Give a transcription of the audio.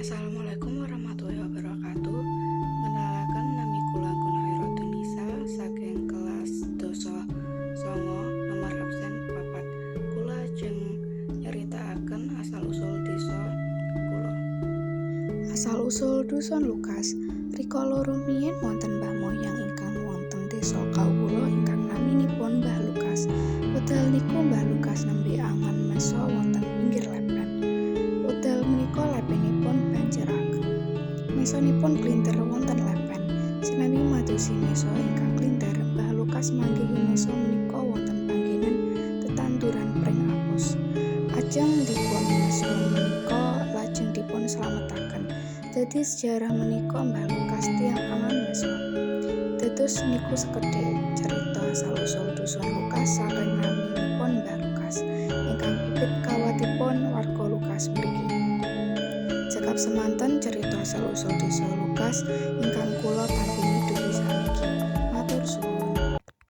Assalamualaikum warahmatullahi wabarakatuh. Ngenalaken, nami kula Anggun Khairotunisa saking kelas 19, nomor absen 4. Kula ajeng nyritakaken asal usul desa kula. Asal usul Dusun Lukas. Rikala rumiyin wonten mbah moyang ingkang wonten desa kawula ingkang naminipun Mbah Lukas. Wekdal niku Mbah Lukas nembe angan mesa wonten pinggir lepen. Wekdal menika lepenipun banjir ageng. Mesanipun klinter wonten lepen. Sinambi madosi mesa ingkang klinter, Mbah Lukas manggihi mesa menika wonten panggenan tetanduran pring apus. Ajeng dipun mesa menika lajeng dipun slametaken. Dadi sejarah menika Mbah Lukas tiyang angan mesa. Dados niku sekedhik cerita asal usul Dusun Lukas saking naminipun Mbah Lukas ingkang bibit kawatipun warga Lukas mriki. Cekap semanten cerita asal usul Desa Lukas ingkang kula tampi.